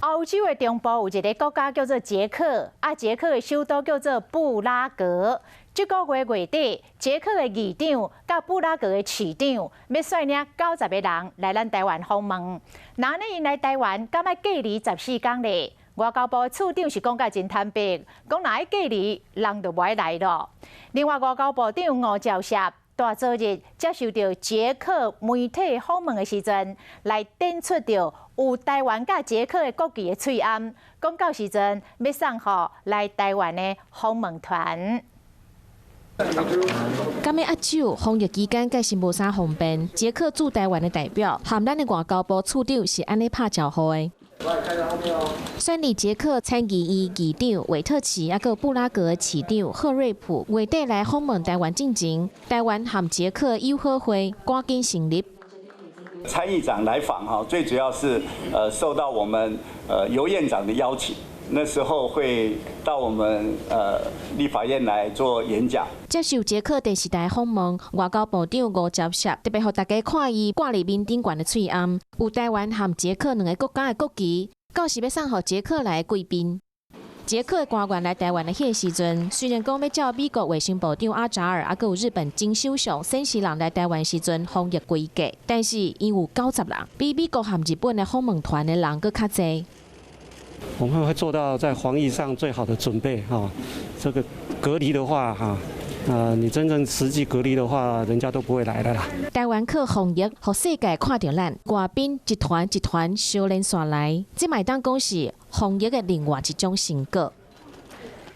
歐洲的中部有一个國家叫做捷克，啊，捷克的首都叫做布拉格。這個月月底，捷克的議長佮布拉格的市長欲率領90個人來咱台灣訪問。那呢，𪜶來台灣，敢愛隔離14工咧？外交部次長是講甲真坦白，講若愛隔離，人就無愛來咯。另外，外交部長吳釗燮大昨日接受著捷克媒體訪問的時陣，來展出著有台灣佮捷克的國旗的喙罨，講到時陣欲送予來台灣的訪問團。敢欲握手，防疫期間蓋是無啥方便。捷克駐台灣的代表和咱的外交部次長是按呢拍招呼的。選佇捷克參議院議長韋特奇，抑閣布拉格市長赫瑞普月底來訪問台灣進前，台灣和捷克友好會趕緊成立。參議長來訪哈，最主要是受到我們游院長的邀請，那時候會到我們立法院來做演講。接受捷克電視台訪問，外交部長吳釗燮特別予大家看伊掛佇面頂懸的喙罨，有台灣和捷克兩个國家的國旗，到時欲送予捷克來的貴賓。捷克的官員來台灣的彼个時陣，雖然講欲照美國衛生部長阿扎爾，抑閣有日本前首相森喜朗來台灣時陣防疫規格，但是𪜶有90人，比美國和日本的訪問團的人閣較濟。我們會做到在防疫上最好的準備哈，這個隔離的話哈，你真正實際隔離的話，人家都不會來的啦。台灣靠防疫，予世界看著咱，外賓一團一團相連紲來，這嘛會當講是防疫的另外一種成果。